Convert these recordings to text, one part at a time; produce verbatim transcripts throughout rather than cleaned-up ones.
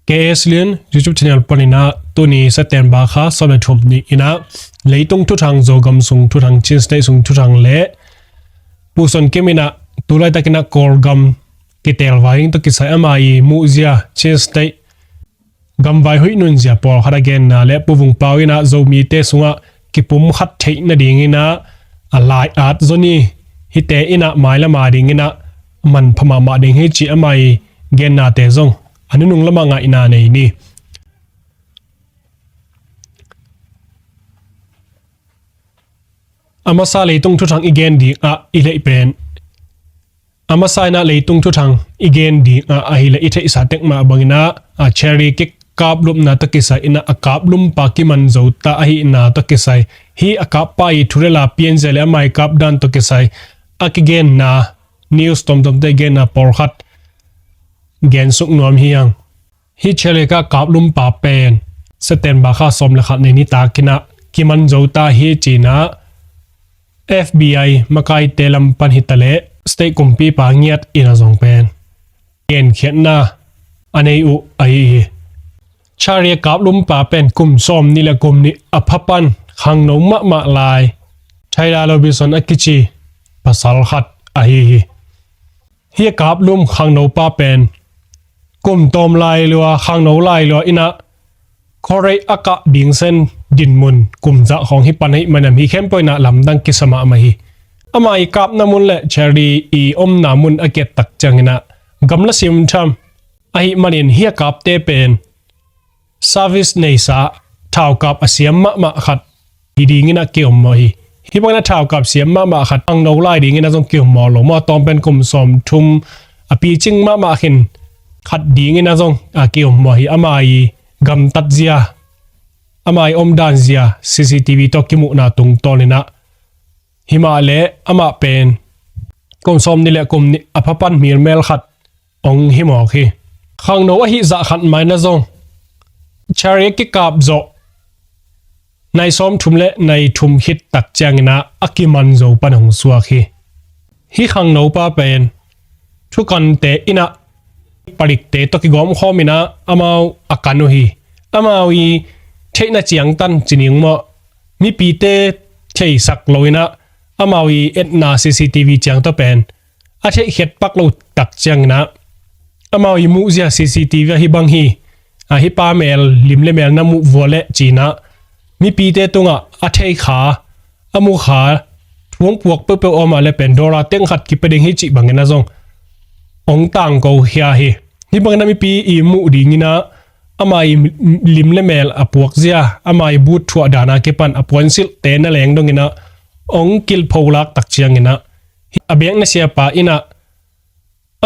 K S Lian YouTube channel panin ah tuni September kha sawm le thum ni in ah leitung thuthang, Zogam sung thuthang, Chin State sung thuthang le Pu Son Kim in ah tu laitakin ah Kawlgam kitelvai ding tawh kisai ama ii muhzia, Chin State gamvai hoih nunzia pawlkhat a genna le Pu Vung Pau in ah Zomite sungah kipumkhat theih nadingin ah a lai-at zaw ni. Hihte in ah mailam a dingin ah manpha mahmah ding hi cih ama ii gennate zong a nunung lamah ngaihna nei ni. A masa leitung thuthang i gen dingah i theih pen, a masa in ah leitung thuthang i gen dingah ahih leh i theihsa tek mah bangin ah, a, Cherry kikaplumna tawh kisai in ah a kaplumpa kiman zo ta ahihna tawh kisai, hih a kappa ii thu le la pianzia le ama ii kapdan tawh kisai a kigenna, news tomtomte genna pawlkhat gensuk nuam hi hang. Hih Cherry a kaplumpa pen September kha sawm le khat ni nitakin ah kiman zo ta hi ci-in ah F B I makaite lam pan hi ta leh state kumpipa ngiat in ah zong pen genkhiatna a nei uh ahi hi. Cherry a kaplumpa pen kum sawmnih le kum nih a pha pan khangno mahmah lai Thaila Robinson a kici pasal khat ahi hi. Hih a kaplum khangnopa pen kum tawm lai lua, khangno lai lua in ah khuareih a kah ding sen dinmun kum zah khawng hi pan ahih manin ah mi khempeuh in ah lamdang kisa mahmah hi. Ama ii kapna mun le Cherry ii omna mun a ki-et tak ciangin ah gamla sim tham ahih manin hih a kapte pen service neisa, thaukap a siam mahmah khat hi dingin ah ki-ommawh hi. Hih bangin ah thaukap siam mahmah khat khangno lai dingin ah zong ki-ommawh lo maw, a tawm pen kum sawmthum a picing mahmah khin khat dingin ah zong a ki-ommawh hi. Ama ii gamtatzia, ama ii omdanzia C C T V tawh kimuhna tungtawnin ah, himah leh amah pen kum sawmnih le kum nih a pha pan hmilmel khat hong hi mawk hi. Khangno ahih zah khat mah in ah zong Cherry a kikap zawh nai sawmthum le nai thum khit tak ciangin ah a kiman zo pan hong suak hi. Hih khangnopa pen thukante in ah palikte tawh kigawmkhawm in ah amau a kan uh hi. Amau ii theihna ciangtan ci ning maw, mipite theisak lo in ah amau ii etna C C T V ciang tawh pen a theihkhiat pak lo tak ciangin ah amau ii muhzia C C T V ah hih bang hi, a, hih pa mel, lim le mel na muh vua leh ci-in ah mipite tungah a theikha, a mukha thu hong puak peuhpeuh a om a leh pen dollar teng khat kipia ding hi cih bangin ah zong hong tangko khia hi. Hih bangin ah mipi ii muh dingin ah ama ii lim le mel a puakzia, ama ii but thuah dan a kipan a puansilhte na leng dongin ah hong kilpholak tak ciangin ah a biakna siapa in ah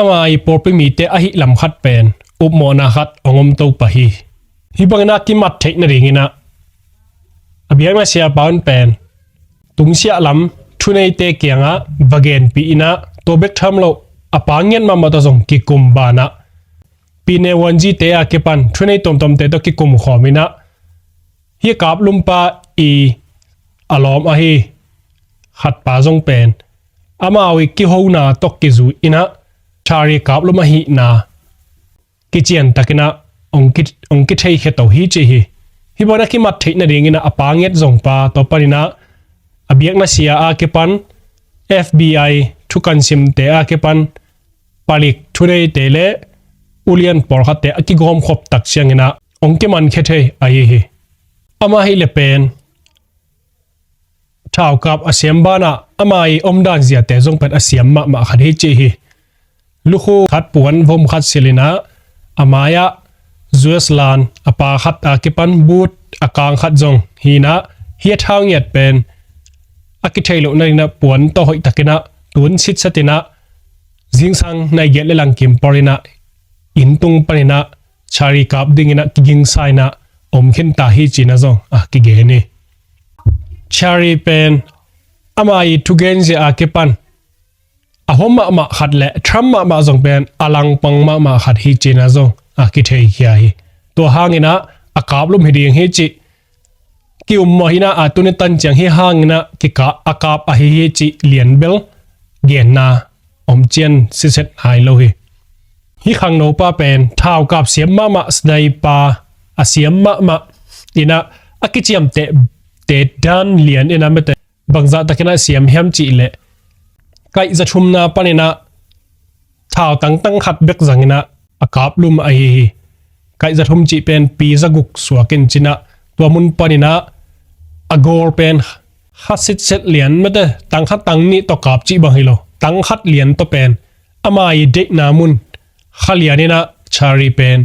ama ii pawlpi mite ahih lam khat pen upmawhna khat hong om to pah hi. Hih bangin ah kimat theih nadingin ah a biakna siapa un pen tungsiah lam thuneite kiangah va genpih in ah tua bek tham lo a pa ngiat mahmah tawh zong kikum banah Pi Ne Won Ji-te a kipan thunei tuamtuamte tawh kikum khawm in ah hih kaplumpa ii a lawm ahi khatpa zong pen amau ii kihona tawh kizui in ah Cherry kaplum ahihna kiciantakin ah hong ki, hong kitheikhia to hi ci hi. Hih bangin ah kimat theih nadingin ah a pa nget zongpa tua panin ah a biakna sia a kipan F B I thukan simte a kipan palik thuneite le ulian pawlkhatte a kigawmkhop tak ciangin ah hong kimankhia thei ahi hi. Amah ahih leh pen thaukap a siam banah ama ii omdan ziate zong pen a siam mahmah khat hi ci hi. Lukhu khat puan vom khat silh in ah a mai-ah zueslan a pa khat a kipan but a kang khat zong hi in ah hih a thau ngiat pen a kithei loh nadingin ah puan tawh hoihtakin ah tun sitset in ah zingsang nai giat le langkim pawl in ah inn tung panin ah Cherry kap dingin ah kigingsa in ah om khin ta hi ci-in ah zong a kigen hi. Cherry pen ama ii thugenzia a kipan a hua mahmah khat le tham mahmah zong pen a langpang mahmah khat hi ci-in ah zong a kitheikhia hi. Tua hangin ah a kaplum hi ding hi cih ki-ummawh hi in ah a tuni tan ciang hih hangin ah kika a kap ahi hi cih lianbel genna om cian siset nai lo hi. Hih khangnopa pen thaukap siam mahmah, sniper a siam mahmah inah a kiciamteh te dan lian inah mete bangzah takinah siam hiam cih leh kaih za thumna paninah thau tangtang khat bek zanginah a kaplum ahi hi. Kaih za thum cih pen pi za guk suakin cinah tua mun paninah a goal pen kha sitset lian mete tang khat tang nih tawh kap cih bang hi lo, tang khat lian tawh pen ama i deihna mun kha lianinah Charlie pen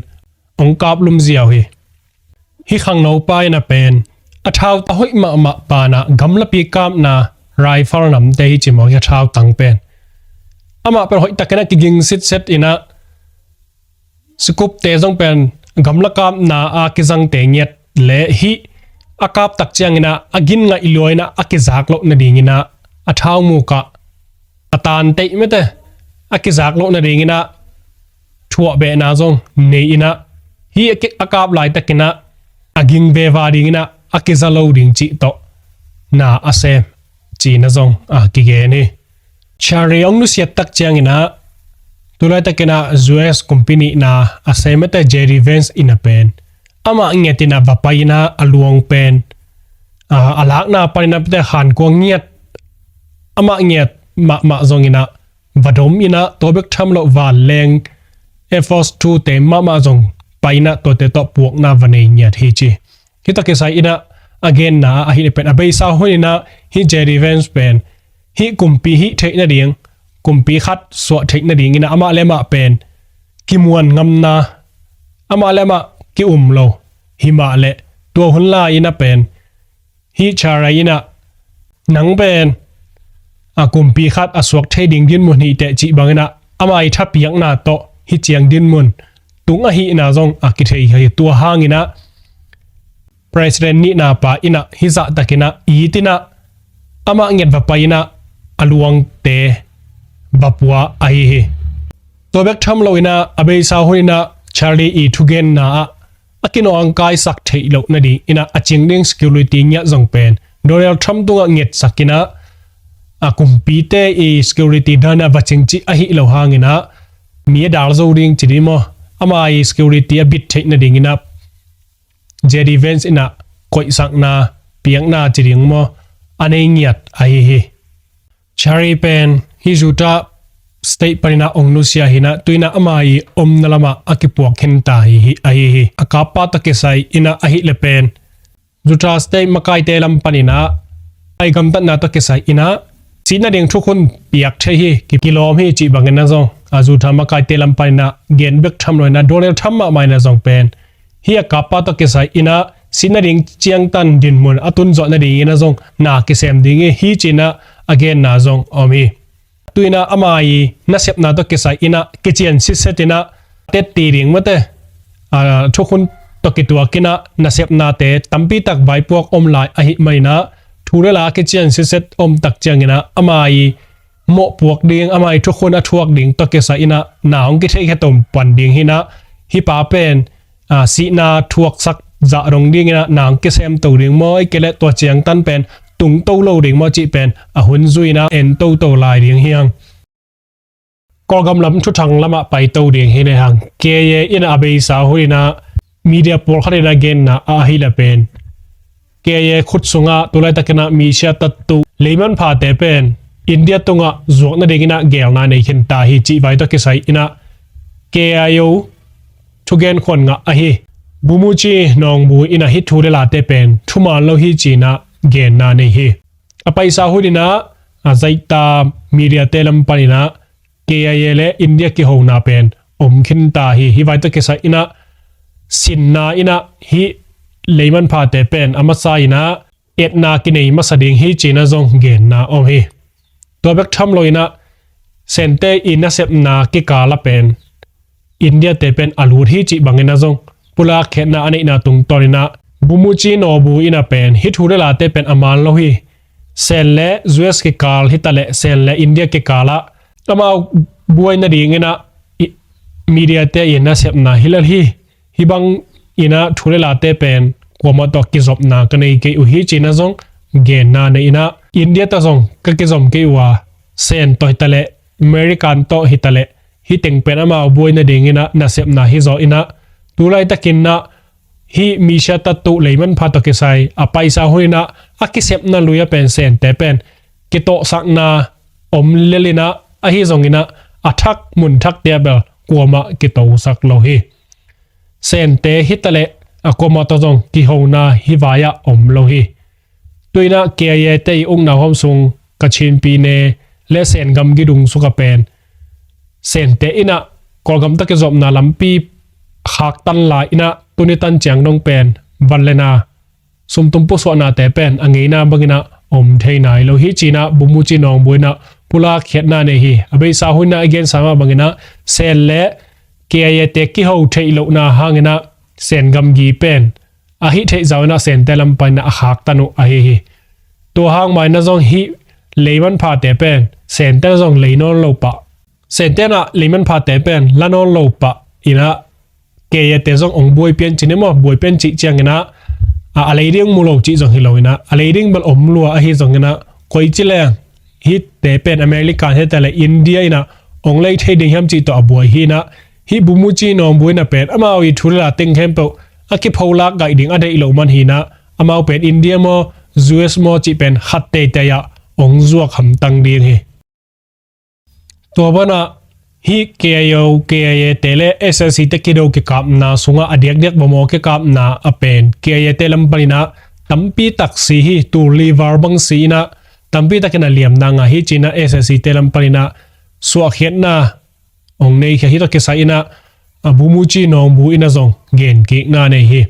hong kaplum ziau hi. Hih khangnopa inah pen a thau a hoih mahmah panah gamlapi kapna rifle namte hi ci maw, hih a thau tang pen amah pen hoih takinah kiging sitset inah sikupte zong pen gamla kapna a kizangte ngiat leh hih a kap tak cianginah a gin ngaih lua inah a kizak loh nadinginah a thau mukah a tanteih mete a kizak loh nadinginah thuah behna zong nei inah hih a kap laitakinah a ging veva dinginah a kiza lo ding cih tawh na a sem cina zong a kigen hi. Charlie hong nusiat tak cianginah tulaitakinah U S kumpi nihna a sem mete J D Vance inah pen amah ngiatinah va pai inah a luang pen a lakna paninah pete khankua ngiat amah ngiat mahmah zonginah va dom inah tua bek tham loh vanleng Air Force Two te mahmah zong pai inah tuate tawh puakna va nei ngiat hi ci. Hih tawh kisai inah a genna ahih leh pen a beisa huninah hih J D Vance pen hih kumpi hih theih nading, kumpi khat suah theih nadinginah amah le amah pen kimuan ngamna, amah le amah ki-um lo himah leh tua hun lai inah pen hih Charlie inah nang pen a kumpi khat a suak thei ding dinmun hi teh cih banginah ama i thapiakna tawh hih ciang dinmun tung ahihna zong a kithei hi. Tua hanginah President nihna pa inah hih zahtakinah itinah amah ngiat va pai inah a luangte va pua ahi hi. Tua bek tham loinah a beisa huninah Charlie i thugenna ah a kinawngkaisak theih loh nadinginah a cing ding security ngiat zong pen Donald Trump tungah ngetsakinah a kumpite i security danah va cing cih ahi lo hanginah mi a dal zo ding ci ding maw, ama i security a bit theih nadinginah J D Vance inah koihsakna piakna ci ding maw a nei ngiat ahi hi. Charlie pen hih Utah State paninah ong nusia hinah tuinah ama i omna lamah a kipuak khinta hi ahi hi. A kappa tawh kisai inah ahih le pen Utah State makaite lam paninah a i gamtatna tawh kisai inah sihna ding thukhun piak thei hi, kilawm hi cih banginah zong a Utah makaite lam paninah gen bek tham loinah Donald Trump mahmah inah zong pen hih a kappa tawh kisai inah sihna ding ciangtan dinmun a tunzawh nadinginah zong na kisem ding hi hi cinah a genna zong om hi. Tuinah ama i nasepna tawh kisai inah kician sitset inah tetti ding mate thukhun tawh kituak inah nasepnate tampitak vaipuak om lai ahih maninah thu le la kician sitset om tak cianginah ama i mawhpuak ding, ama i thukhun a thuak ding tawh kisai inah na hong kitheikhia tom pan ding hinah hih pa pen sihna thuaksak zah dong dinginah na hong kisemto ding maw, i kei leh tua ciangtan pen tungto lo ding maw cih pen a hun zui inah en toto lai ding hi hang. Kawlgam lam thuthang lamah paito ding hi le hang. K I A inah a beisa huninah media pawlkhat inah genna ah ahih le pen K I A khut sungah tulaitakinah mi siatattu leiman phate pen India tungah zuak nadinginah gelna nei khinta hi cih vai tawh kisai inah K I O thugen khuan ngah ahi Bumuchi Nongbu inah hih thu le late pen thuman lo hi cinah genna nei hi. A paisa huninah a zaita mediate lam paninah K I A le India kihona pen om khinta hi. Hih vai tawh kisai inah sinna inah hih leiman phate pen a masa inah etna kinei masa ding hi cinah zong genna om hi. Tua bek tham loinah Sente i nasepna kikala pen India te pen a lut hi cih banginah zong pulak khetna a neihna tungtawninah Bumuchi Nongbu inah pen hih thu le late pen a man lo hi. Sen le U S kikal hitaleh Sen le India kikalah amau buai nadinginah mediate i nasepna hi lel hi. Hih bang inah thu le late pen kuamah tawh kizopna ka nei kei uh hi cinah zong genna nei inah India tawh zong ka kizom kei uh a Sen tawh hitaleh American tawh hitaleh hih teng pen amau buai nadingin ah nasepna hi zaw in ah, tu laitakin ah hih Misia tattoo leimanpha tawh kisai a paisa hun in ah a kisepna lui-a pen Sente pen kitawhsakna om lel in ah, ahi zongin ah a thak mun thakte ah bel kuamah kitosak lo hi. Sente hi taleh a kuamah tawh zong kihona hih vai-ah om lo hi. Tu in ah K I A te i ukna huam sung Kachin pyine le Sen gamgi dung suk a pen Sente in ah Kawlgam tawh kizopna lampi khaktan lai in ah tuni tan ciang dong pen van le na, sumtum pusuahnate pen a ngeina bangin ah om thei nai lo hi ci-in ah Bumuci Nawngbu in ah pulak khiatna nei hi. A beisa hun in ah a gensa mah bangin ah Sen le K I A te kiho theih lohna hangin ah Sen gamgi pen a hih theih zau in ah Sente lam panin ah a khaktan uh ahi hi. Tua hang mah in ah zong hih leimanphate pen Sente in ah zong lei nawn lo pah, Sente in ah leimanphate pen la nawn lo pah in ah K I A te zong ong buai pian cih ni maw, buai pian cih ciangin ah a, a lei ding mu lo cih zong hi lo in ah a lei ding bel om lua ahi zongin ah koi ci leng hihte pen America hi taleh India in ah ong lei thei ding hiam cih tawh a buai hi in ah, hih Bumuci Nawngbu in ah pen amau i thu le la teng khempeuh a kipholak gaih ding a deih loh man hi in ah, amau pen India maw, U S maw cih pen khat teitei ah ong zuak hamtang ding hi. Tua banah hih K I O, K I A te le S A C te kido kikapna sungah a diakdiak bamaw kikapna a pen K I A te lam panin ah tampi tak si hi. Tul li val bang si in ah tampi takin a liamna ngah hi ci-in ah S A C te lam panin ah suahkhiatna ong nei khia hi. Tawh kisai in ah a Bumuci Nawngbu in ah zong genkikna nei hi.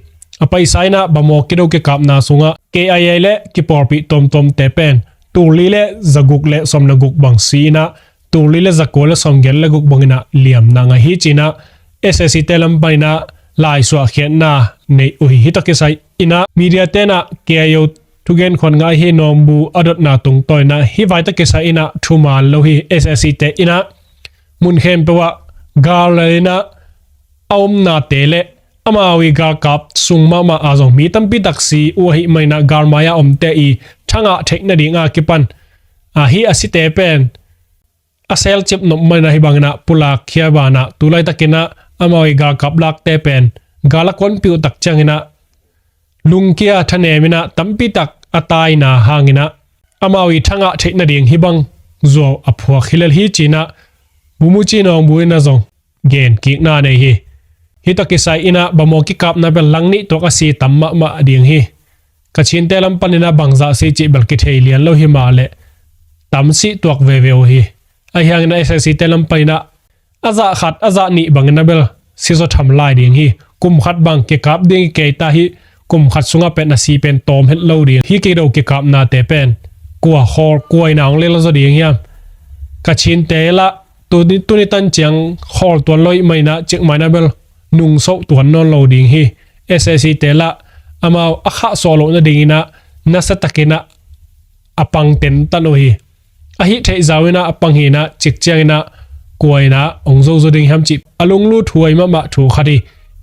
A paisa in ah bamaw kido kikapna sungah K I A le kipawlpih tuamtuamte pen tul li le zaguk le sawm le guk bang si in ah tul li le zakua le sawmgiat le guk bangin ah liamna ngah hi ci-in ah S A C te lam panin ah lai suahkhiatna nei uh hi. Hih tawh kisai in ah media te in ah K I O thugen khuan ngah hi. Nawngbu a dotna tungtawn in ah hih vai tawh kisai in ah thuman lo hi. S A C te in ah mun khempeuh ah gal lel in ah a omnate le amau i galkap sung mahmah ah zong mi tampi tak si uh ahih manin ah galmai-a omte i thangah theih nading a kipan a hih a site pen a selcip nop manin ah hih bangin ah pulak khia banah tu laitakin ah amau i galkap lakte pen gal a kuanpih uh tak ciangin ah lungkia thanem in ah tampi tak a taina hangin ah amau i thangah theih nading hih bang zuau a phuak hi lel hi ci-in ah Bumuci Nawngbu in ah zong genkikna nei hi. Hih tawh kisai in ah bamaw kikapna bel lang nih tuak a si tam mahmah ding hi. Kachinte lam panin ah bangzah si cih bel kithei lian lo hi mah leh tam sih tuak veve uh hi. Ahi hangin ah S A C te lam panin ah a zah khat a zah nih bangin ah bel si zaw tham lai ding hi. Kum khat bang kikap ding hi kei ta hi. Kum khat sungah pen a si pen tawm het lo ding hi. Kido kikapnate pen kua khawl kua in ah ong lel zaw ding hiam? Kachinte lah tuni, tuni tan ciang khawl tuan lo ahih manin ah cikmah in ah bel nungsoh tuan nawn lo ding hi. S A C te lah amau a khahsuah loh nadingin ah nasiatakin ah a pang tentan uh hi. A hih theih zau in ah a pang hi in ah cik ciangin ah kua in ah ong zo zaw ding hiam cih a lunglut huai mahmah thu khat hi.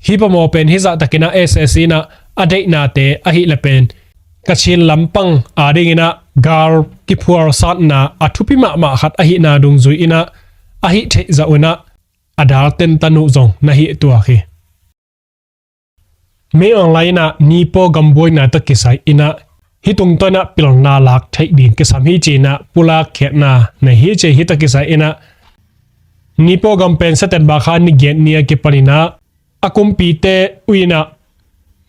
Hih bamaw pen hih zahtakin ah S A C in ah a deihnate ahih leh pen Kachin lampang adingin ah gal kiphualsatna a thupi mahmah khat ahihna dungzui in ah a hih theih zah un ah a dal tentan uh zong na hih tuak hi. Min Aung Hlaing in ah Nipaw gam buaina tawh kisai in ah hih tungtawn in ah pilna lak theih ding kisam hi ci-in ah pulak khiatna nei hi ci hi. Tawh kisai in ah Nipaw gam pen September kha ni giat ni a kipan in ah a kumpite uh in ah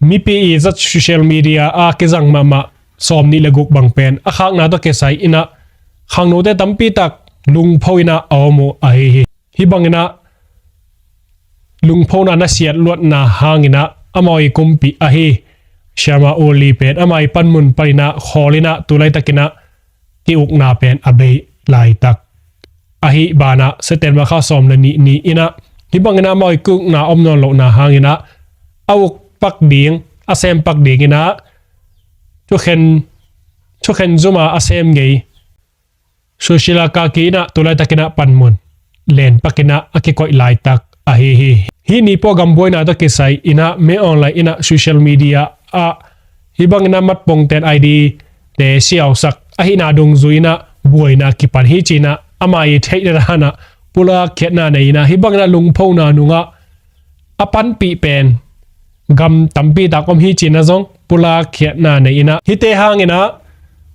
mipi i zat social media a kizang mahmah sawm nih le guk bang pen a khakna tawh kisai in ah khangnote tampi tak lungpho in ah a om uh ahi hi. Hih bangin ah lungphona nasiat luatna hangin ah amau i kumpi ahi Shama Oli pen amau i panmun panin ah khawl in ah tu laitakin ah ki-ukna pen a bei laitak ahi banah September kha sawm le nih ni in ah hih bangin ah amau i ki-ukna om nawn lohna hangin ah a uk pak ding, a sem pak dingin ah thukhen, thukhen zuma a sem ngei Sushila Karki in ah tu laitakin ah panmun len pakin ah a kikoih laitak ahi hi. Hih Nipaw gam buaina tawh kisai in ah Min Aung Hlaing in ah social media ah hih bangin ah matpongten I D te siausak ahihna dungzui in ah buaina kipan hi ci-in ah amau i theihna dan ah pulak khiatna nei inah, hih bangin ah lungphona nungah a panpih pen gam tampi tak om hi ci-in ah zong pulak khiatna nei inah, hihte hangin ah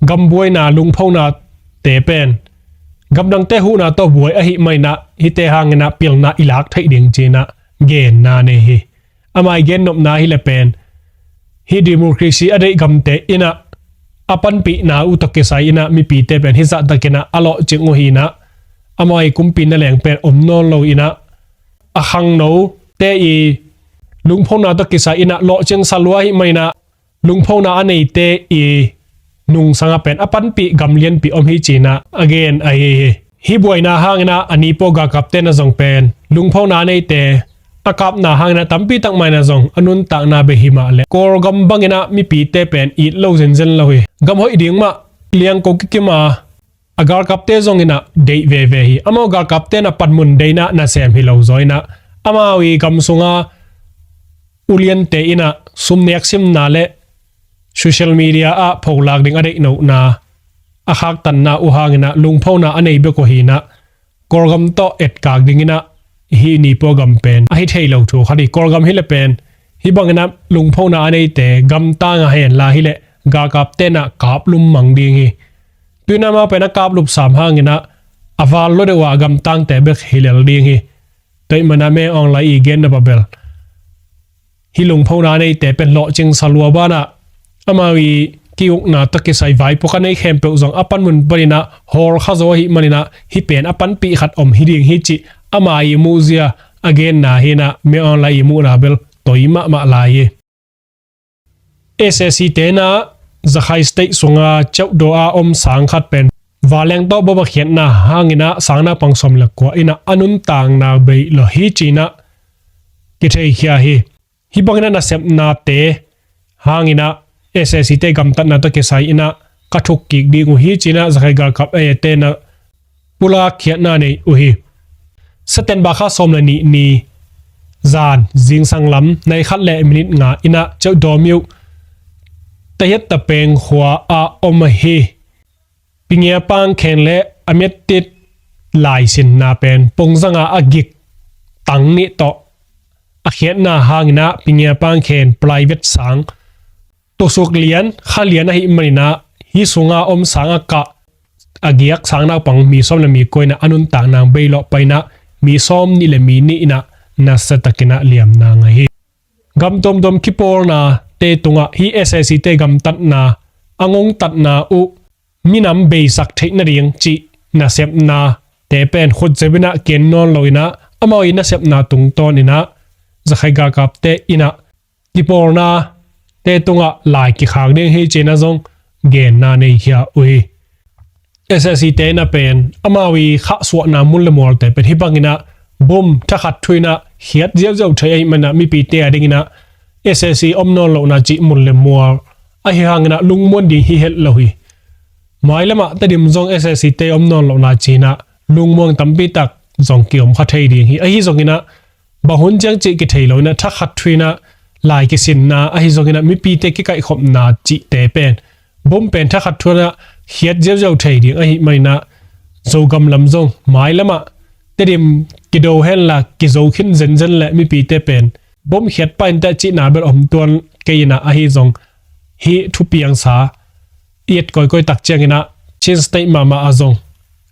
gam buaina lungphonate pen gam dangte huhna tawh buai ahih manin ah hihte hangin ah pilna i lak theih ding ci-in ah genna nei hi. Amah i gennopna hi le pen, hih democracy a deih gamte inah a panpihna uh tawh kisai inah mipite pen hih zahtakin ah a lawhcing uh hi inah, amah i kumpi nangawn pen om nawn lo inah, a khangnote i lungphona tawh kisai inah lawhcing sa lua ahih manin ah lungphona a neite i nungsangah pen a panpih gam lianpi om hi ci-in ah a gen ahi hi. Hih buaina hangin ah a nipaw galkapte na zong pen lungphona a neite a kapna hangin ah tampi tak mah in ah zong a nuntakna bei hi mah leh, Kawlgam bangin ah mipite pen it lo zenzen lo hi. Gam hoih ding mah liangko kikim a, a galkapte zong inah deih veve hi. Amau galkapte na panmun deihna nasem hi lo zaw inah, amau i gam sunga uliante inah sum nek simna le social media ah pholak ding a deih nopna, a khaktanna uh hangin ah lungphona a nei bek uh hi inah, Kawlgam tawh etkak ding inah hih nipaw gam pen ahi thei lo thu khat hi. Kawlgam hi le pen hih bangin ah lungphona a neite gamtang a hen la hi leh galkapte inah kaplum mang ding hi. Tuinah amau pen a kaplup sam hangin ah a val lua deuh a gamtangte bek hi lel ding hi. Tua ahih manin ah Min Aung Hlaing i gennop ah bel hih lungphona a neite pen lawhcing sa lua banah, amau i ki-ukna tawh kisai vaipuak a nei khempeuh zong a panmun panin ah hawlkha zaw ahih manin ah hih pen a panpih khat om hi ding hi cih amah i muhzia a genna hi inah, Min Aung Hlaing i muhna bel toi mahmah lai hi. SAC te inah Rakhine State sunga Kyauktaw a om sang khat pen vanleng tawh bom a khiatna hangin ah sang naupang sawm le kua inah a nuntakna bei lo hi ci-in ah kitheikhia hi. Hih bangin ah nasepnate hangin ah SAC te gamtatna tawh kisai inah ka thukkik ding uh hi ci-in ah Rakhine galkap AA te inah pulak khiatna nei uh hi. September kha sawm le nih ni zan zingsang lam nai khat le minit nga inah Kyauktaw myo Tahiat Tapeng khua ah om ahi Pi Ngia Pang Khen le a Myat Tit laisinna pen pongzanga a gik tang nih tawh a khiatna hangin ah Pi Ngia Pang Khen private sang tusuk lian kha lian ahih manin ah hih sunga om sang a kah a giak sang naupang mi sawm le mi kua inah a nuntakna bei lawh pah inah mi sawm nih le mi nih inah nasiatakin ah liamna ngah hi. Gam tuamtuam kipawlnate tungah hih SAC te gamtatna a ngongtatna uh minam beisak theih nading cih nasepnate pen khutzep inah ken nawn lo inah amau i nasepna tungtawn inah Rakhine galkapte inah kipawlnate tungah lai kikhak ding hi ci-in ah zong genna neikhia uh hi. SAC te inah pen amau i khahsuahna mun le mualte pen hih bangin ah bom thakhat thu inah khiat ziauziau thei ahih manin ah mipite a dingin ah SAC om nawn lohna cih mun le mual ahi hangin ah lungmuang ding hi het lo hi. Mailamah Tedim zong SAC te om nawn lohna ci-in ah lungmuang tampi tak zong kiom kha thei ding hi. Ahi zongin ah bang hun ciang cih kithei lo inah thakhat thu inah lai kisinna ahi zongin ah mipite kikaihkhopna cihte pen bom pen thakhat thu inah khiat ziauziau thei ding ahih manin ah Zogam lam zong mailamah Tedim kido henla kizo khin zenzen le mipite pen bom khiat pah inteh cihna bel om tuan kei inah ahi zong hih thupiangsa i et kawikawi tak ciangin ah Chin State mahmah ah zong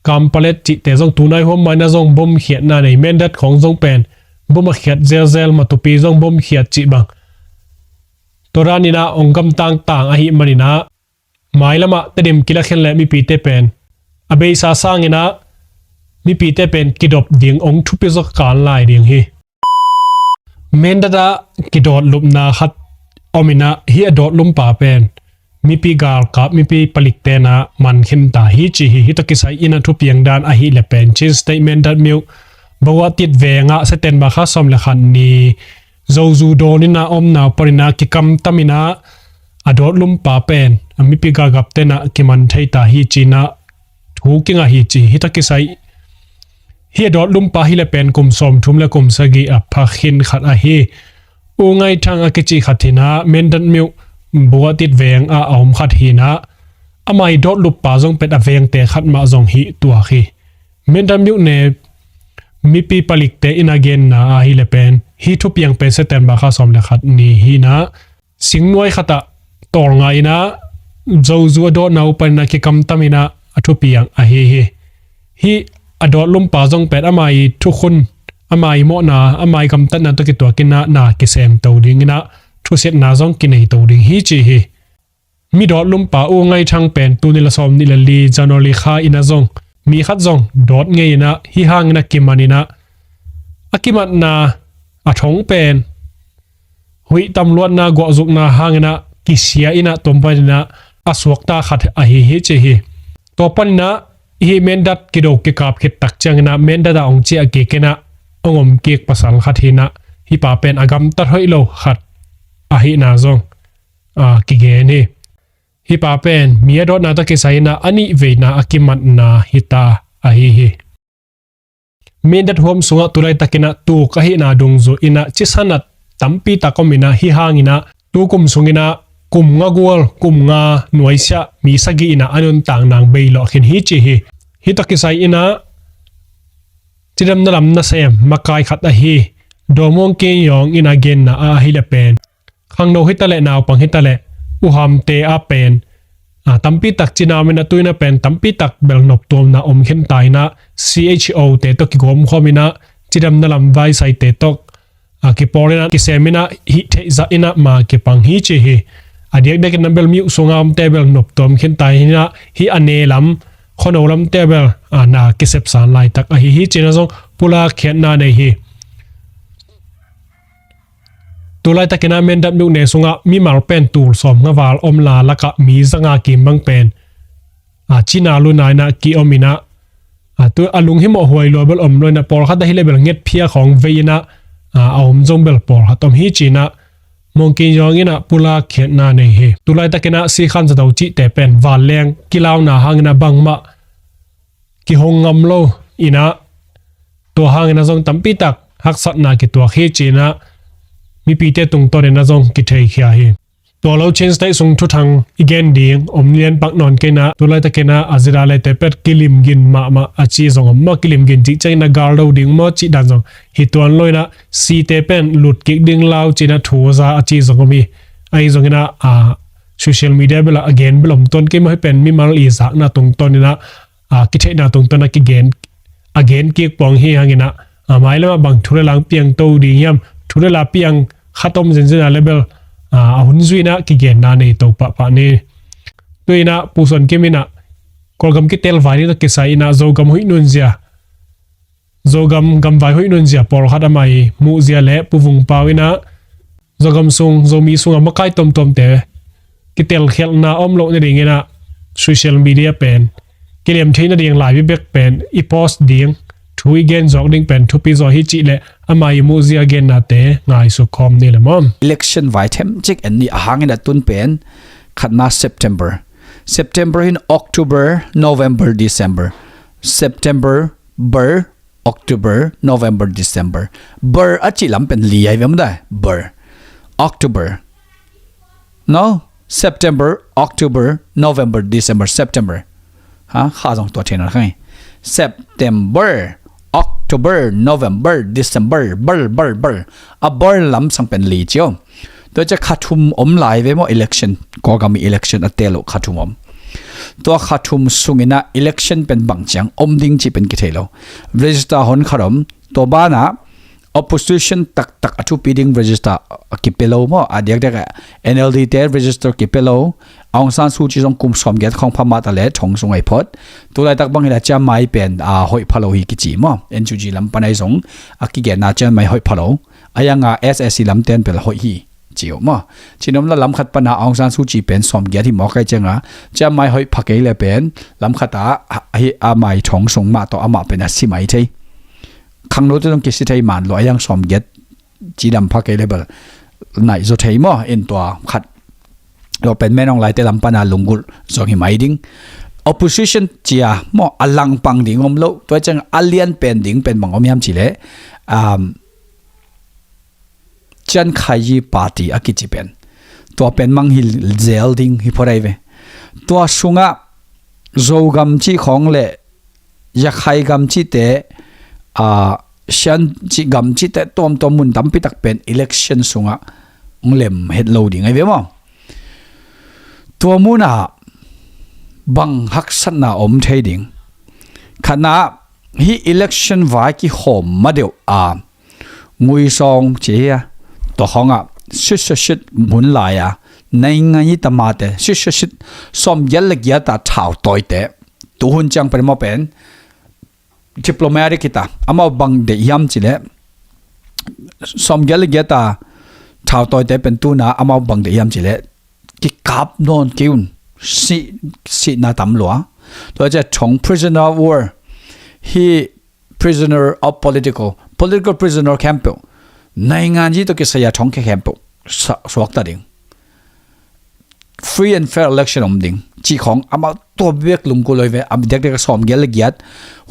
Kampalet cihte zong tunai huam mah inah zong bom khiatna nei. Mindat khawng zong pen bom a khiat zelzel, Matupi zong bom khiat cih bang. Tua danin ah ong gamtang tang ahih manin ah mailamah Tedim kilakhin le mipite pen a beisa sangin ah mipite pen kidop ding ong thupi zaw kan lai ding hi. Mindat ah kidawt lupna khat om inah hih a dawt lumpa pen mipi galkap, mipi palikte inah man khin ta hi ci hi. Hih tawh kisai inah thupiang dan ahih le pen Chin State Mindat myo Bawahtit vengah September kha sawm le khat ni Zozu dawn inah om nau panin ah kikamtam inah a dawt lumpa pen a mipi galkapte inah kiman thei ta hi ci-in ah thu kingah hi ci hi. Hih tawh kisai hih a dawt lumpa hi le pen kum sawmthum le kum sagih a pha khin khat ahi U Ngai Thang a kici khat hi inah Mindat myo Bawahtit veng ah a om khat hi inah amah i dawt lumpa zong pen a vengte khat mah zong hi tuak hi. Mindat myo ne Mipi palikte in a genna ahi le pen, hih thupiang pen September kha sawm le khat ni hi in ah, singnuai khatah tawlnga in ah, zozu a dawtna uh panin ah kikamtam in ah a thupiang ahi hi. Hih a dawtlumpa zong pen ama ii thukhun, ama ii mawhna, ama ii gamtatna tawh kituak in ah na kisemto ding in ah, thusiatna zong kineito ding hi ci hi. Mi dawtlumpa U Ngai Thang pen tul nih le sawm nih le li January kha in ah zong, mi khat zong dawt ngei in ah, hih hangin ah kiman in ah, a kimatna a thong pen huih tamluatna guahzukna hangin ah kisia in ah, tua panin ah a suakta khat ahi hi ci hi. Tua panin ah hih mendat kido kikap khit tak ciangin ah mendat ah hong ciah kik in ah hong om kik pasal khat hi in ah, hih pa pen a gamtat hoih lo khat ahihna zong, aa, kigen hi. Hih pa pen mi a dawtna tawh kisai in ah a nih veina a kimatna hi ta ahi hi. Mendat huam sungah tu laitakin ah tuk ahihna dungzui in ah cisanat tampi tak om in ah, hih hangin ah tukum sungin ah kum nga gual, kum nga nuaisiah mi sagih in ah a nuntak nang beilawh khin hi ci hi. Hih tawh kisai in ah cidamna lam nasem makai khat ahi Daw Muang Kin Yawng in a genna ah ahi le pen, khangno hi ta leh, naupang hi ta leh, uhamte ah pen, aa, tampi tak cinam in ah, tu in ah pen tampi tak bel noptuamna om khin ta in ah, C H O te tawh kigawmkhawm in ah, cidamna lam vaisaite tawh, aa, kipawl in ah, kisem in ah, hih theih zah in ah ma kipang hi ci hi. A diakdiak in ah bel mi uh sunga omte bel noptuam khin ta in ah, hih a ne lam, khuano lamte bel, aa, na kisepsan laitak ahi hi ci in ah zong pulak khiatna nei hi. Tu laitakin ah mendat nukne sungah mimal pen tul sawm nga val om la lakah mi zanga kim bang pen, aa, cina luna in ah ki-om in ah, aa, tu a lunghimawh huai lua bel om lua in ah, pawlkhat ahi le bel ngetphia khawng vei in ah, aa, a om zong bel pawlkhat om hi ci in ah Muang Kin Yawng in ah pulak khiatna nei hi. Tu laitakin ah Sikhan Zato cihte pen vanleng kilauna hangin ah bangmah kihong ngam lo in ah, tua hangin ah zong tampi tak haksatna kituak hi ci in ah mipite tungtawn in ah zong kitheikhia hi. Tua lo Chin State sung thuthang i gen ding om lian pak nawn kei in ah, tu laitakin ah a zila leite pet kilimgin mahmah a ci zong om maw, kilimgin cih ciangin ah galdo ding maw cih dan zong hi tuan lo in ah, site pen lut kik ding lau ci in ah thu za a ci zong om hi. Ahi zongin ah, aa, social media bel ah a gen bel om tuan kei maw, hih pen mimal i zakna tungtawn in ah, aa, kitheihna tungtawn a kigen, a gen kik puang hi hangin ah, aa, mailam ah bang thu le la piang to ding hiam, thu le la piang khat om zenzen a le bel, aa, a hun zui in ah kigenna nei to pahpah ni. Tu in ah Pu Suan Kim in ah Kawlgam kitel vai ni tawh kisai in ah Zogam hoih nunzia, Zogam gamvai hoih nunzia pawlkhat ama ii muhzia le Pu Vung Pau in ah Zogam sung, Zomi sungah makai tuamtuamte kitelkhialhna om loh nadingin ah social media pen kiliam theih nading lai bekbek pen i post ding, thu i gen zawk ding pen thupi zaw hi cih leh ama ii muhzia gennate ngaisuk khawm ni le maw. Election vai themcik en ni a hangin a tun pen khatna September. September hin October, November, December. September, ber, October, November, December. Ber a cih lam pen li ai vem dai. Ber. October. No? September, October, November, December, September. Ha? Kha zong tua thei na kha ngai. September, October, November, December. Ber, ber, ber. A ber lam sang pen li cio. Tua ciah kha thum om lai ve maw election, Kawlgam ii election a tel uh kha thum om. Tua kha thum sungin ah election pen bang ciang om ding cih pen kithei lo. Register hon khat om, tua banah opposition taktak a thupi ding register a kipia lo maw, a diakdiak ah N L D te register kipia lo, Aung San Suu Kyi zong kum sawmgiat khawng pha mah ta le thong sung ai phot. Tu laitak bang hi la Chiang Mai pen, a, hoih pha lo hi kici maw, N U G lam pan ai zong a kigenna Chiang Mai hoih pha lo. A yang a S A C lam ten pel hoih hi ci uh maw. Cinom la lam khat pana Aung San Suu Kyi pen sawmgiat hi maw kai cianga, Chiang Mai hoih pha kei le pen lam khat a, a, hi a mai thong sung mah tawh amah pen a si mai thei. Khangno te zong kisi thei man lo a yang sawmgiat cidam pha kei le bel naih zaw thei maw, in tua khat lo pen menong laite lam pana lunggulh zong hi mai ding. Opposition cia maw a langpang ding om lo, tua ciang a lian pen ding pen bang om hiam ci le, um, Chiang Kai-yi Party a kici pen. Tua pen mang hi zel ding hi phuadai ve. Tua sungah Zogam cih khawng le Yakhai gam cihte, a, Shan cih gam cihte tuamtuam mun tampi tak pen election sungah hong lem het lo ding ahi ve maw? Tua munah bang haksatna om thei ding? Khatna, hih election vai kihawm ma deuh a, Nguisawng ci hi a, tua khawngah censorship hun lai a, naingan i tamate censorship, sawmgiat le giat a thautawite, tuhun ciang pen amau pen diplomatic hi ta, amau bang deih hiam cileh, sawmgiat le giat a thautawite pen tuna amau bang deih hiam cileh, kikap nawn kei un, sih, sihna tam lua. Tua ciah thong, prisoner of war, hih prisoner of political, political prisoner khempeuh, naingan i tawh kisai a thong khe khempeuh sa-, suakta ding. Free and fair election om ding cih khawng amau tua bek lunggulh lo hi ve. A diakdiak a sawmgiat le giat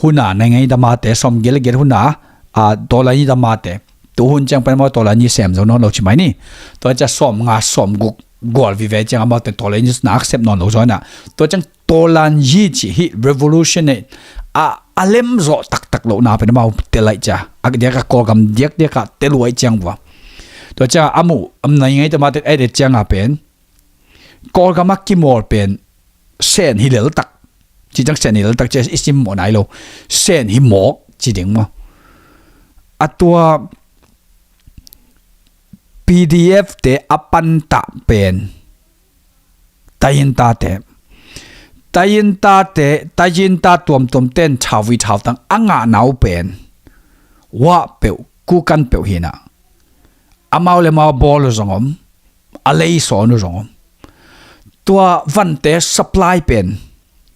huna naingan i tamate, sawmgiat le giat huna, a, tawlan i tamate, tuhun ciang pen amau tawlan i sem zo nawn lo ci mai ni. Tua ciah sawmnga, sawmguk gual vive ciang amaute tawlan i nak sem nawn lo zaw inah, tua ciang tawlan i cih hih revolution in a, a lemzawh taktak lohna pen amau tel ahih ciang, a diak a Kawlgam diakdiak a tel uh ahih ciang vua. Tua ciang a muh, a naingan i tamate a et ciang a pen Kawlgam a kimawl pen Sen hi leltak. Ci ciang Sen hi leltak ci a i simmawh nai lo. Sen hi mawk ci ding maw? A tua P D F te a pantah pen Tayinta te. Tayinta te, Tayinta tuamtuam ten thau i thautang a ngahna uh pen Wa peuh, Kukan peuh hi inah, amau le amau bawl uh zong om, a lei sawn uh zong om. Tua vante supply pen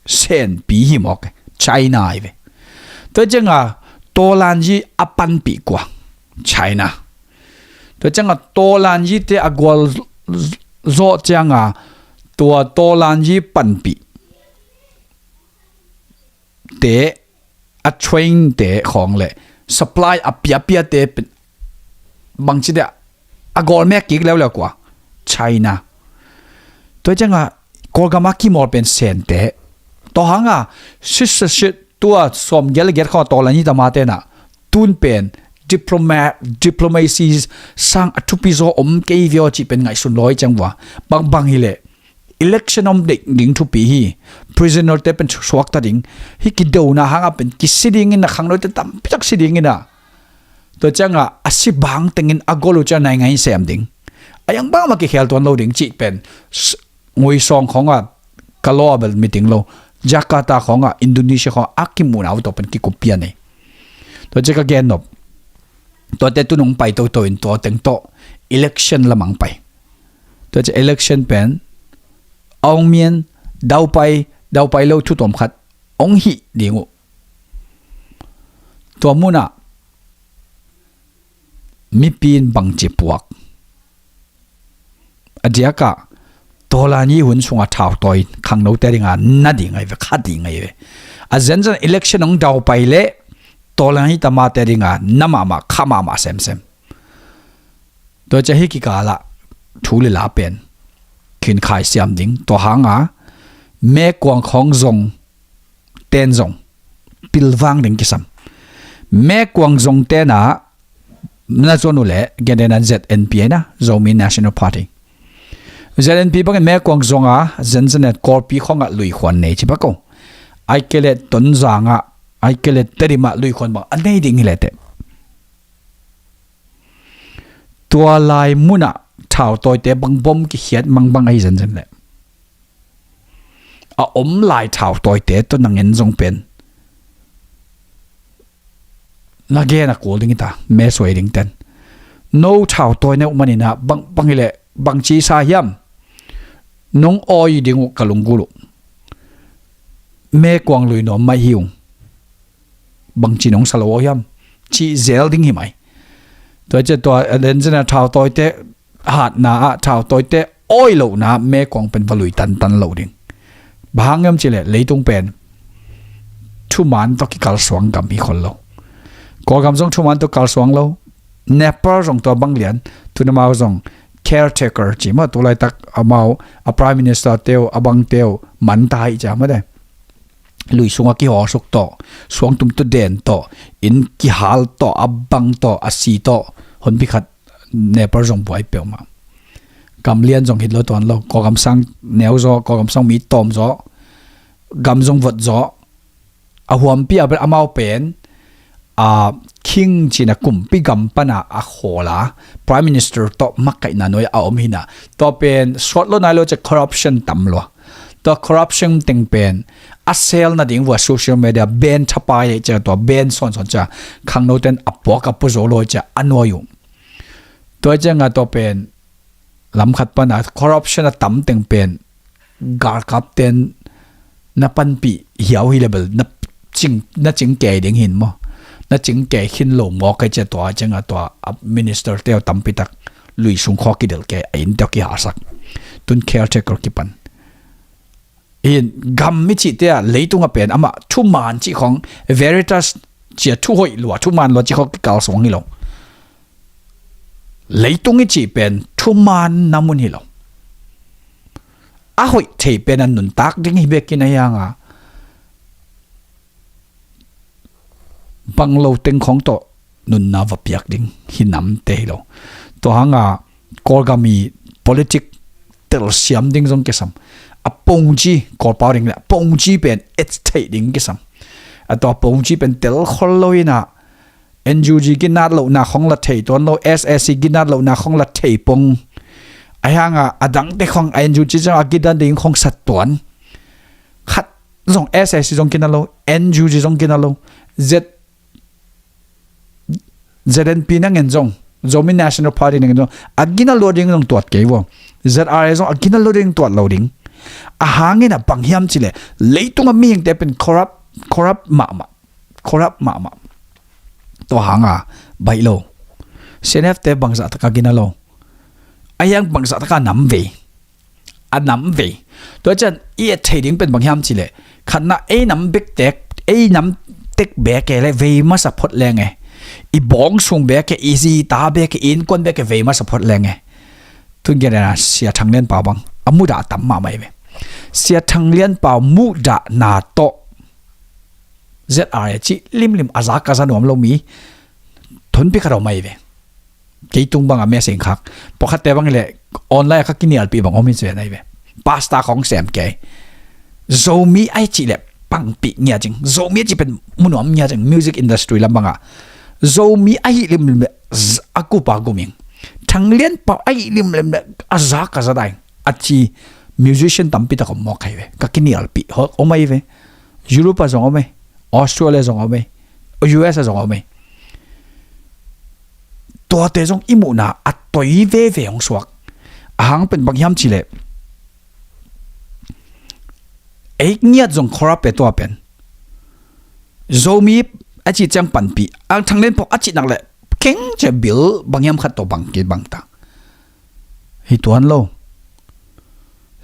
Senpi hi mawk, China hi ve. Tua ciang a tawlan i a panpih kua? China. Tua ciang a tawlan i te a gual zawh ciang a tua tawlan i panpih te, a train te khawng le supply a piapia te pen bangci deh a gawl mek kik leuleu kua? China. Tua ciang a Kawlgam a kimawl pen Sente. Tua hang a censorship, tua sawmgiat le giat khawng a tawlan i tamate inah tun pen diploma-, diplomacy sang a thupi zaw om kei viaw cih pen ngaihsun lawi ciang vua. Bangbang hileh election om ding, ding thupi hi. Prisoner te pen suakta ding. Hih kidona hang a pen kisi ding inah, khangnote tampi tak si ding inah. Tua ciang a a si bang tengin a gol uh ciang naingan i sem ding. A yang bang mah kikhel tuan lo ding cih pen s-, Nguisawng khawng a ka law a bel meeting lo, Jakarta khawng a, Indonesia khawng a kimuhna uh tawh pen kikup pian hi. Tua ciah ka gen nop, tuate tu nong pai toto in tua teng tawh election lamang pai. Tua ciah election pen a hong mian, daupai, daupai lo thu tawm khat hong hih ding uh. Tua munah mipi in bangci puak? A diakah tawlan i hun sungah thautawi khangnote dinga na ding ahi ve, kha ding ahi ve. A zenzen election hong daupai leh tawlan i tamate dinga na mahmah, kha mahmah semsem. Tua ciah hih kikalah thu le la pen khinkhai siam ding. Tua hanga mekuang khawng zong ten zong pilvang ding kisam. Mekuang zong tenah na zuan uh leh gentehna Z N P ahi na, Zomi National Party. Z N P bangin mekuang zonga zenzenet Kawlpi khawngah luikhuan nei ci bak uh. Ai kei leh Tonzangah, ai kei leh Tedimah luikhuan bang a nei ding hileh teh, tua lai munah thautawite bang bom kikhiat mangbang ahi zenzen leh a om lai thautawite tawh nang en zong pen na gen a kul ding hi ta, mesuai ding ten. No thautawi na uh maninah bang, bang hileh bangci sa hiam? Nong awi ding uh ka lunggulh uh. Mekuang lui nuam mai hi ung. Bangci nong sa lo aw hiam? Cih zel ding hi mai. Tua ciah tua a denzina thautawite hatna ah thautawite awi lohna mekuang pen va lui tantan lo ding. Bang hang hiam cileh leitung pen thuman tawh kikalsuang gam hi khol lo. Kawlgam zong thuman tawh kalsuang lo. Nepal zong tua bang lian, tunamau zong caretaker ci mah, tulaitak amau a prime minister teu, a bang teu man ta hi cia mah de. lui sungah kihawsuk tawh, suangtum tu den tawh, inn kihal tawh, a bang tawh, a si tawh, honpi khat Nepal zong buai peuhmah. Gam lian zong hit lo tuan lo, Kawlgam sang neu zaw, Kawlgam sang mi tawm zaw, gam zong vot zaw, a huampi a amau pen, a, king cina kumpi gam pana a khawla, Prime Minister tawh makaihna nuai a om hina. Tua pen suat lo nai lo cia corruption tam lua. Tua corruption teng pen a sel nading vua social media ban thapai cia, tua ban sawnsawn cia khangnoten a puak a pu zo lo cia a nuai uh. Tua cianga tua pen lam khat pana corruption a tam teng pen galkapten na panpih hiau hi le bel na cing, na cing kei ding hin maw? Na cing kei khin lo maw kai cia tua cianga tua a minister teo tampitak lui sung khaw kidelh kei a inn teo kihasak. Tun caretaker kipan. In gam mi cihte ah leitungah pen amah thuman cih khong Veritas cia thuhoih lua, thuman lua cih khong kikal suang hi lo. Leitung i cih pen thuman na mun hi lo. A hoih thei pen a nuntak ding hi bekin a hianga bang lo teng khong tawh nunna va piak ding hi namte hi lo. Tua hanga Kawlgam i politik telsiam ding zong kisam. A pongci, Kawlpau ding le a pongci pen et theih ding kisam. A tua pongci pen tel khol lo ina N U G ginat lohna khong la thei tuan lo, S A C ginat lohna khong la thei pong. A hianga a dangte khong a N U G zong a ginat ding khong sat tuan. Khat zong S A C zong ginat lo, N U G zong ginat lo, Z Z N P na ngen zong, Zomi National Party na ngen zong a gina lua ding zong tuat kei vua. Z R A zong a gina lua ding tuat lo ding. A hangin a bang hiam cileh leitungah mihingte pen corrupt, corrupt mahmah, corrupt mahmah. Tua hanga baih lo. C N F te bangzah taka gina lo. A hiang bangzah taka nam vei. A nam vei. Tua cian i et thei ding pen bang hiam cileh khatna ei nam bek tek, ei nam tek bek e le vei masa phot leng e. I bawng sung bek e, i zi ta bek e, i innkuan bek e vei masa phot leng e. Tun gen na Sia Thang Lian Pau bang a mudah tam mahmah i ve. Sia Thang Lian Pau mudah na tawh Z R A cih limlim a za ka za nuam lo mi thonpi khat om ahi ve. Kei tung banga message khak pawlkhatte bang le online a ka kinialpih bang om hi zen ahi ve. Pasta khong sem kei. Zomi ahi cih le pangpih ngia cing. Zomi ahi cih pen munuam ngia cing music industry lam banga. Zomi ahi limlim le a kupa guming. Thang Lian Pau ahi limlim le a za ka za dai. A ci musician tampi tak om mawk ahi ve. Ka kinialpih om ahi ve. Europe a zong om e, Australia zong om e, U S a zong om e. Tuate zong i muhna a toi veve hong suak. A hang pen bang hiam cileh ei ngiat zong corrupt e tua pen. Zomi a cih ciang panpih ang Thang Lian Pau a cih nak le keng cia bil bang hiam khat tawh bang kei bang ta. Hi tuan lo.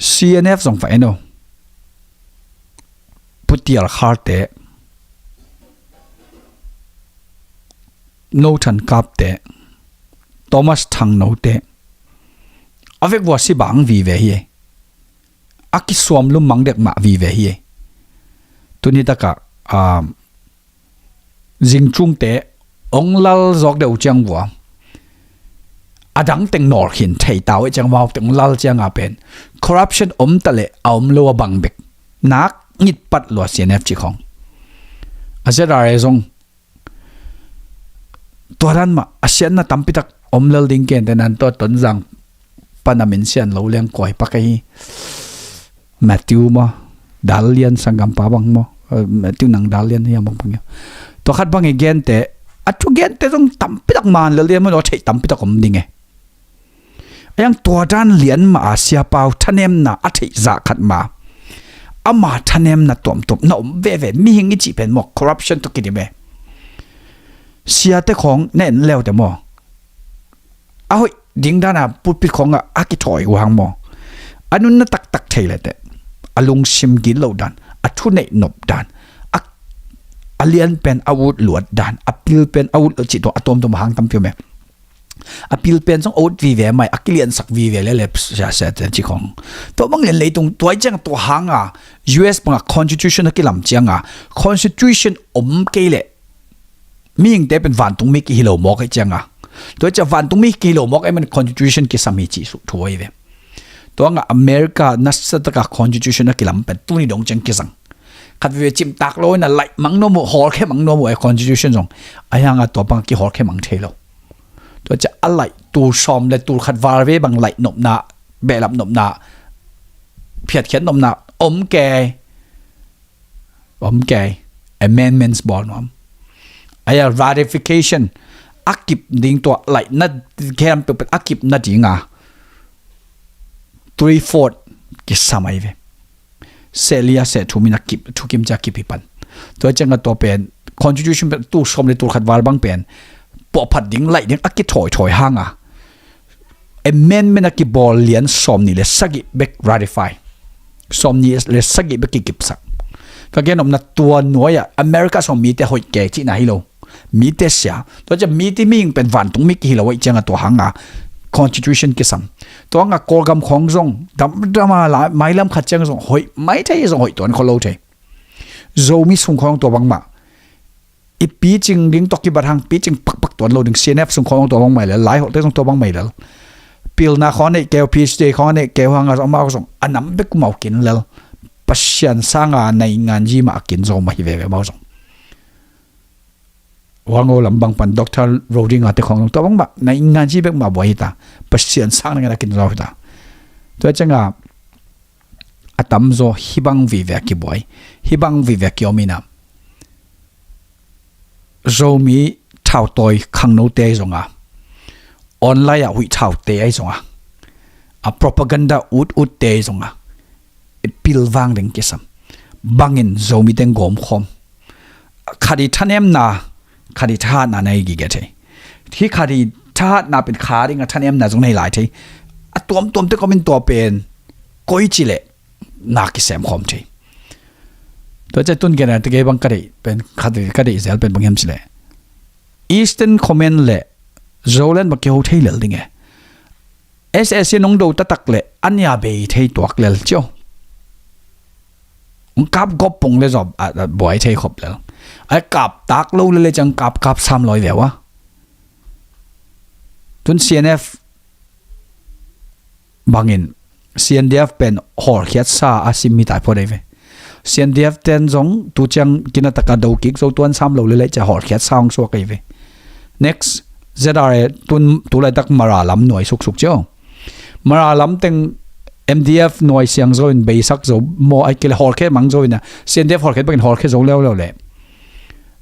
C N F zong fa eno. Pu Tial Kharte, No Than Kapte, Thomas Thang Note a vek vua si bang vive hi. A kisuam lum mang dek mah vive hi. Tuni takah, ah, zingcungte ong lal zawk deuh ciang vua a dang teng nawl khin thei tau e ciang vau teng ong lal cianga pen corruption om ta le a om lo a bang bek nak ngit pat lua C N F ci khong. A Z R A zong tua dan mah a siatna tampi tak om lel ding ken te nan tua Tonzang pana min sian lo leng koi pak ahi. Matthew maw, Dal Lian sanggampa bang maw, eh, Matthew nang Dal Lian hiam bang bang hiam. Tua khat bang i gente, a thu gente zong tampi tak man lel lian maw, theih tampi tak om ding e. A yang tua dan lian mah a Sia Pau thanemna a theih zah khat mah ama thanemna tuamtuam na om veve. Mihing i cih pen maw corruption tawh kidim e. Siate khawng na en leute maw a hoih ding dana pulpit khawngah a kithawi uh hang maw a nunna taktak thei lete a lungsim gil lo dan a thuneih nop dan a, a lian pen a ut luat dan a pil pen a ut lo cih tawh a tuamtuam a hang tampi om e. A pil pen zong a ut vive mai, a kiliansak vive le le sia sia te ci khong. Tua bang lian leitung tuai ciang tua hanga U S banga constitution a kilam cianga constitution om kei le mihingte pen vantung mi kihi lo mawk ahi cianga. Tua cia vantung mi kihi lo mawk ahi man constitution kisam hi ci su thu ahi ve. Tua nga America nasa taka constitution a kilam pen tuni dong ciang kisang. Khat ve cimtak lo ina laih mang nuam uh, hawlkhe mang nuam uh a constitution zong. A hianga tua bang kihawlkhe mang thei lo. Tua cia a laih tul sawm le tul khat val ve bang laih nopna, behlap nopna, phiatkhiat nopna om kei. Om kei. Amendments bawl nuam. Aya ratification a kip ding tua laih na khem peuh a kip na dinga three fourth kisam ahi ve. Seh li a seh thum in a kip, thukim cia kip hi pan. Tua cianga tua pen constitution pen tul sawm le tul khat val bang pen puahphat ding laih ding a kithawi thawi hanga amendment a kibawl lian sawm nih le sagih bek ratify. Sawm nih le sagih bek kikipsak. Ka gen omna tua nuai-ah America sawm mite hoih kei cihna hi lo. Mite sia. Tua ciang mite mihing pen vantung mi kihi lo ahi cianga tua hanga constitution kisam. Tua hanga Kawlgam khawng zong damdama la mailam khat ciang zong hoih mai thei zong hoih tuan kho lo thei. Zomi sung khawng tua bangmah i picing ding tawh kibat hang picing pakpak tuan lo ding. C N F sung khawng tua bang mai lel, Lai holhte zong tua bang mai lel. Pilna khawng a neih keu, P H D khawng a neih keu hanga zong amau zong a nam bek mau kin lel. Pasian sanga naingan ji mah a kin zo mah hi veve amau zong. Huang o lam bang pan Doctor Roding a te khawng zong tua bang mah naingan ji bek mah buai hi ta. Pasian sang naingan a kin zo hi ta. Tua cianga a tamzaw hibang vive a kibuai, hibang vive a kiom ina Zomi thautawi khangnote ahi zonga, online ah huih thaute ahi zonga, a propaganda ut utte ahi zonga pilvang ding kisam. Bangin Zomi teng gawmkhawm khadi thanemna, khadi thahatna na hi gige thei. Hi khadi thahatna pen kha dinga thanemna zong na hi lai thei. A tuamtuamte kawmin tua pen koi ci leh na kisem khawm thei. Tua cia tun gena te kei bang ka deih pen, ka deih, ka deih zel pen bang hiam cileh Eastern Command le Zoland bang kihou thei lel ding e. S S C nong do tatak le ania bei thei tuak lel cio. Ong kap gop pong le zop a, a buai thei khop lel. Ai kap tak lo le le ciang kap kap sam lawi veu a. Tun C N F bangin C N D F pen hawlkhiatsa a sim hi tai phot ei ve. C N D F ten zong tu ciang kinataka do kik zo tuan sam lo le le cia hawlkhiatsa hong suak ei ve. Next Z R A tun tu laitak Mara lam nuai suksuk cio. Mara lam teng M D F nuai siang zo in beisak zo maw ai kei le hawlkhe mang zo in a C N D F hawlkhe bangin hawlkhe zo leuleu le.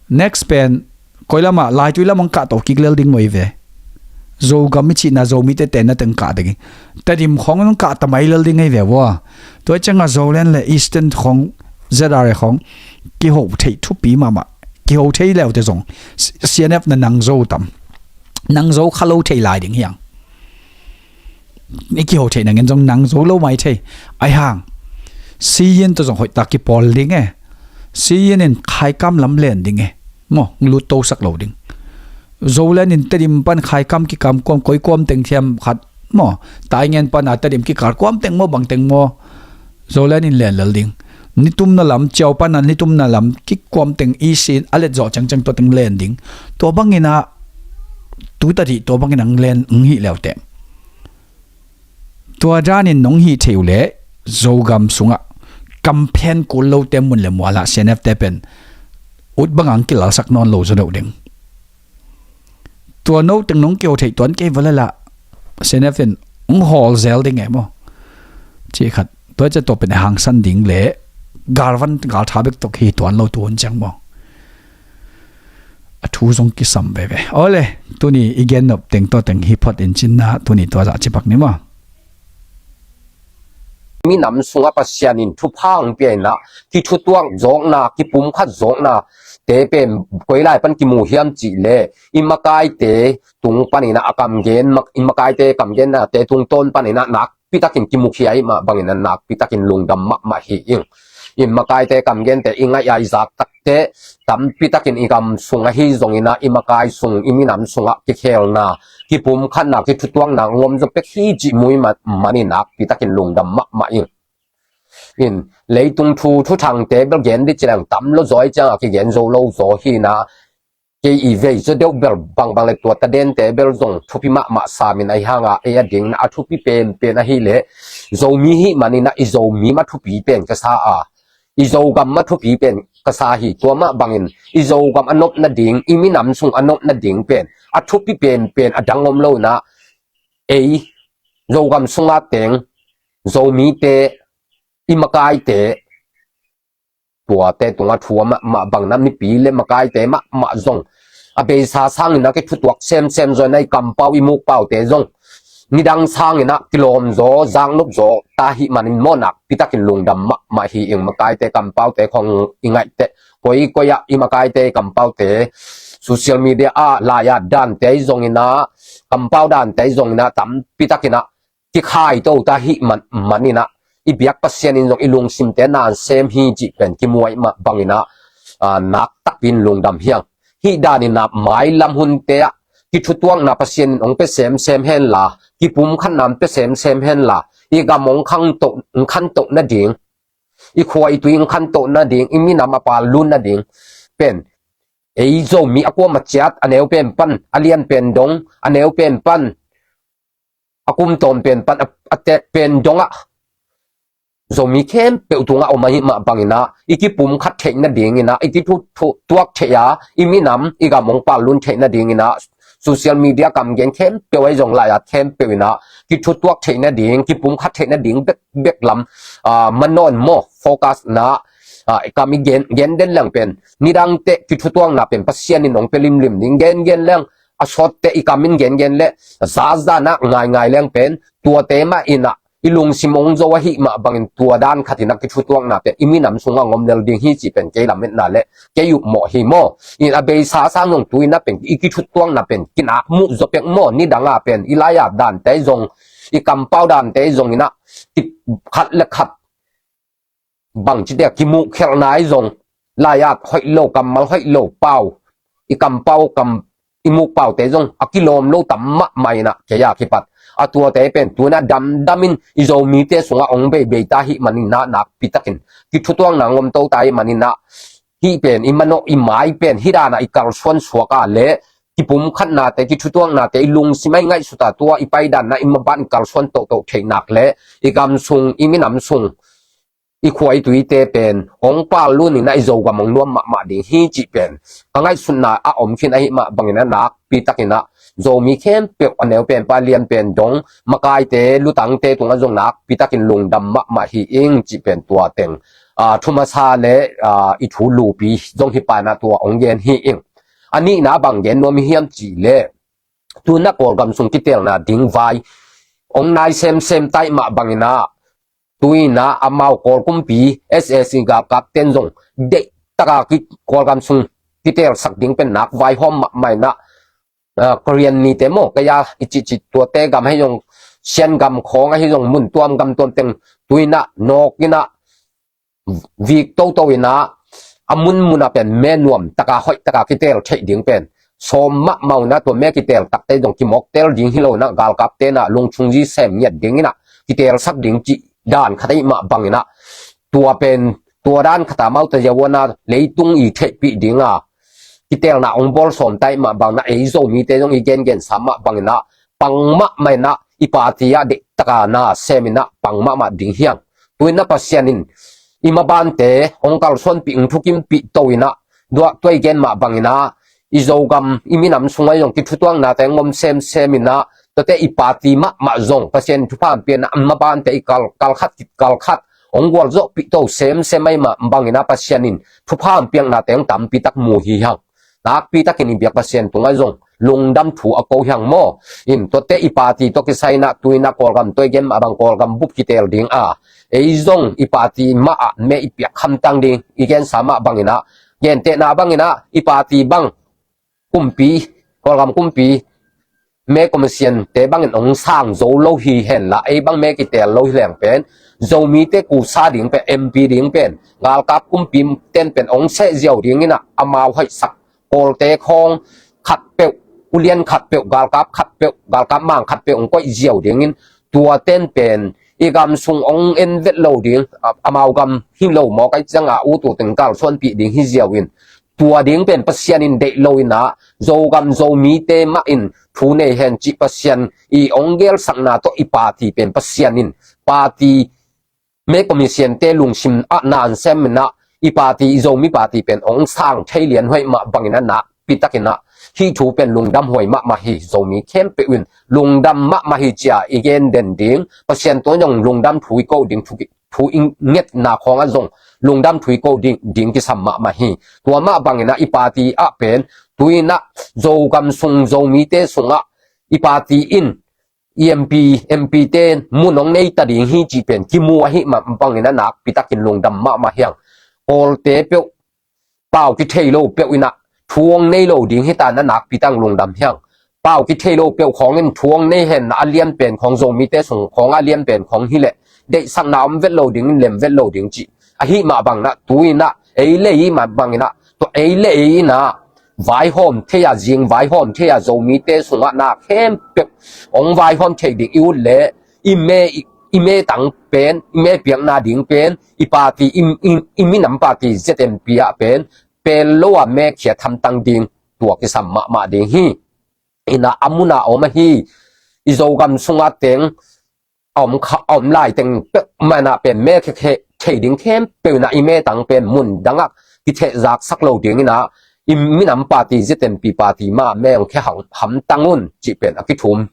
Next pen koi lamah laitui lamah hong kahto kik lel ding uh ei ve. Zogam i cihna Zomite tenna teng kah ding. Tedim khawng hong kahta mai lel ding ei ve vua. Tua cianga Zoland le Eastern khawng Z R A khawng kiho thei thupi mahmah. Kiho thei leute zong C N F na nang zo tam. Nang zo kha lo thei lai ding hiang. I kiho theih nangin zong nang zo lo mai thei. Ai hang siyin tawh zong hoihtak kipawl ding e. Siyin in khaikam lam len ding e. Maw, lut tosak lo ding. Zoland in Tedim pan khaikam kikam kuam koi kuam teng thiam khat maw, Taingen pana Tedim kikar kuam teng maw bang teng maw. Zoland in len lel ding. Nitumna lam ciau pana nitumna lam kikuam teng isin a let zawh cengceng tua teng len ding. Tua bangin a tuta dih tua bangin ang len ang hih leute. Tua danin nong hih theih uh leh Zogam sungah kamphen kul lote mun le mualah C N F te pen ut bangah ang kilalsak nawn lo zaw deuh ding. Tua no teng nong kio theih tuan kei vala lah C N F in ong hawl zel ding e maw? Cih khat tua cia tua pen hangsan ding le galvan galtha bek tok hi tuan lo tuan ciang maw? A thu zong kisam veve. Awle, tuni i gen nop teng tawh teng hi phot in cinna tuni tua zah cipak ni maw? Minam sungah Pasian in thupha ang pia inah kithutuak zawkna, kipumkhat zawkna te pen koi lai pan kimu hiam cih le i makaite tung paninah a kamgen, i makaite kamgennate tungtawn paninah nakpitakin kimukhia ih mah banginah nakpitakin lungdam mahmah hi ing. In makaite kamgente i ngaih a i zak takte tampi takin i gam sung ahi zongin ah, i makai sung, i minam sungah kikhelna, kipumkhatna, kithutuakna ngom zaw pek hi cih mu ahih manin nakpi takin lungdam mahmah ing. In leitung thu, thuthangte bel gen dih ci leng tam lo zaw, ahih ciangah kigen zo lo zaw hi in ah, kei i vei zaw deuh bel bangbang le tua tadente bel zong thupi mahmah sam in, ahih hangah ei adingin ah a thupi penpen ahih leh Zomi ahih manin ah i Zomi mah thupi pen ka sa a, i Zogam mah thupi pen ka sa hi. Tua mah bangin i Zogam a nop nading, i minam sung a nop nading pen a thupi penpen a dang om lo in ah, ei Zogam sungah teng Zomite, i makaite, tuate tungah thu a mahmah bang in ah mipi le makaite mahmah zong a beisa sangin ah kithutuak semsem zaw in ah, i kampau, i mukpaute zong nidang sangin ah kilawm zaw, zaknop zaw ta ahih manin maw nakpi takin lungdam mahmah hi ing. Makaite kampaute khong i ngaih teh, koikoi ah i makaite kampaute social media ah lai-at dante zongin ah, kampau dante zongin ah tampi takin ah kikhaito ta ahih man, manin ah, i biak Pasian in zong i lungsimte nasem hi cih pen kimu ahih mah bangin ah, ah, nak takpi in lungdam hi ing. Hih danin ah mailam hunte ah kithutuakna Pasian in hong pia semsem hen la, kipumkhatna hong pia semsem hen la, i gam hong khantoh, hong khantoh nading, i khua i tui hong khantoh nading, i minam a pal lut nading pen ei Zomi a kuamah ciat, a neu pen pan, a lian pen dong, a neu pen pan, a kum tawm pen pan, a, a tek pen dongah Zomi khempeuh tungah om ahih mah bangin ah, i kipumkhat theih nadingin ah, i kithu, thu, tuak theih a, i minam, i gam hong pal lut theih nadingin ah, social media kamgen khempeuh ahi zong lai-at khempeuh in ah kithutuak theih nading, kipumkhat theih nading bek, bek lam, ah, manawn maw, focus na, ah, i kam i gen, gen den leng pen nidangte kithutuakna pen Pasian in hong pia limlim ding, gen, gen leng a sawtte i kam in gen, gen le zaza na ngai, ngai leng pen tuate mah in ah i lungsim hong zo ahih mah bangin tua dan khat in ah kithutuakna pen i minam sungah hong om lel ding hi cih pen kei lametna le kei upmawh hi maw. In a beisa sang zong tu in ah pen i kithutuakna pen kinak muh zaw pek maw, nidang ah pen i lai-at dante zong, i kampau dante zongin ah khat le khat bangci dia kimuhkhelhna ahi zong, lai-at hoih lo, kammal hoih lo pau, i kampau kam, i mukpaute zong a kilawm lo tam mahmah in ah, kei a kipat a tuate pen tu in ah damdamin i Zomite sungah hong beibei ta ahih manin ah, nakpi takin kithutuakna hong om to ta ahih manin ah, hih pen i manawh, i mai pen hih dan ah i kalsuan suak a le, kipumkhatnate, kithutuaknate i lungsim ah i ngaihsut a, tua i paidan ah i maban i kalsuan tohtoh theih nak le, i gam sung, i minam sung, i khua i tuite pen hong pal lut in ah i Zogam hong nuam mahmah ding hi cih pen ka ngaihsutna a om khin ahih mah bangin ah, nakpi takin ah Zomi khempeuh, a neu pen pan, lian pen dong, makaite, lutangte tungah zong nakpi takin lungdam mahmah hi ing cih pen tua teng, ah, thu masa le, ah, i thu lupi zong hi pan ah tua hong gen hi ing. A nihna bang gen nuam i hiam cih leh, tu in ah Kawlgam sung kitelna ding vai hong nai semsem ta ahih mah bangin ah, tu in ah amau Kawl kumpi, S A C galkapten zong deih taka ki, Kawlgam sung kitelsak ding pen nak vaihawm mahmah in ah, ah, Korean mite maw, kei a i cihcih tuate gam ahi zong, Sian gam khawng ahi zong, mun tuam gam tuam teng tu in ah nawk in ah, vik toto in ah, a munmun ah pen me nuam taka, hoih taka kitel theih ding pen sawm mahmah in ah, tua me kitel takte zong kimawktel ding hi lo in ah, galkapte in ah lungchung zi sem ngiat ding in ah kitelsak ding cih dan khat ahih mah bangin ah, tua pen, tua dan khat a amaute ziau in ah leitung i theihpih ding a kitelna hong bawl sawm ta ahih mah bangin ah, ei Zomite zong i gengensa mah bangin ah, pang mahmah in ah, i party ah deih taka na sem in ah pang mahmah ding hi ing. Tu in ah Pasian in i mabante hong kalsuanpih, hong thukimpih to in ah, tua, tua i gen mah bangin ah, i Zogam, i minam sungah zong kithutuaknate hong om semsem in ah, tuate i party mahmah zong Pasian in thupha hong pia in ah, mabante i kal, kal khat, kal khat hong gualzawhpih to semsem ahih mah bangin ah, Pasian in thupha hong piaknate hong tampi tak mu hi hang. Nakpi takin i biak Pasian tungah zong lungdam thu a ko hi hang maw. In tuate i party tawh kisai in ah, tu in ah Kawlgam tawh i gen mah bang Kawlgam bup kitel ding a, ei zong i party mah ah me i piak hamtang ding, i gensa mah bangin ah, gentehna bangin ah i party bang kumpi, Kawlgam kumpi me commission te bangin hong sang zo lo hi henla, ei bang me kitel lo hi leng pen, Zomite kusa ding pen, M P ding pen, galkap kumpi ten pen hong seh ziau dingin ah, amau hoihsak Kawlte khawng khatpeuh, ulian khatpeuh, galkap khatpeuh, galkap mang khatpeuh hong koih ziau dingin, tua ten pen i gam sung hong en vet lo ding, a, amau gam hi lo mawk a, i ciang a ut ut in kalsuanpih ding hi ziau in, tua ding pen Pasian in deih lo in ah, Zogam Zomite mah in thu nei hen cih Pasian i hong gelsakna tawh i party pen Pasian in party me commission te lungsim ah na sem in ah, i party, i Zomi party pen hong sang thei lian hoih mah bangin ah, nakpi takin ah hih thu pen lungdam huai mahmah hi. Zomi khempeuh in lungdam mahmah hi ci-a i gen den ding. Pasian tungah zong lungdam thu i ko ding, thu ki, thu i ngetna khawngah zong lungdam thu i ko ding, ding kisam mahmah hi. Tua mah bangin ah i party ah pen tu-in ah Zogam sung, Zomite sungah i party in i M P, M P te mun hong nei ta ding hi cih pen kimu ahih mah bangin ah nakpi takin lungdam mahmah hi hang. Kawlte peuh pau kithei lo peuh in ah thu hong nei lo ding hi ta in ah nakpi takin lungdam hi hang. Pau kithei lo peuh khawng in thu hong nei hen ah, a lian pen khawng, Zomite sung khawng a lian pen khawng hi leh, deihsakna om vet lo ding in lem vet lo ding cih ahih mah bangin ah, tu-in ah ei le ei mah bangin ah, tua ei le ei in ah vaihawm thei a, zing vaihawm thei a, Zomite sungah na khempeuh hong vaihawm thei ding i ut leh, i me, i, i me tang pen, i me piakna ding pen, i party, i, i, i minam party Z M P ah pen pel lo a me khiat hamtang ding, tua kisam mahmah ding hi. In ah a mun a om ahi i Zogam sungah teng a om kha, a om lai teng peuh mah in ah pen me khia khe thei ding khempeuh in ah, i me tang pen mun dangah kithehzaksak lo dingin ah, i minam party Z M P party mah me hong khia ham, hamtang un cih pen a kithum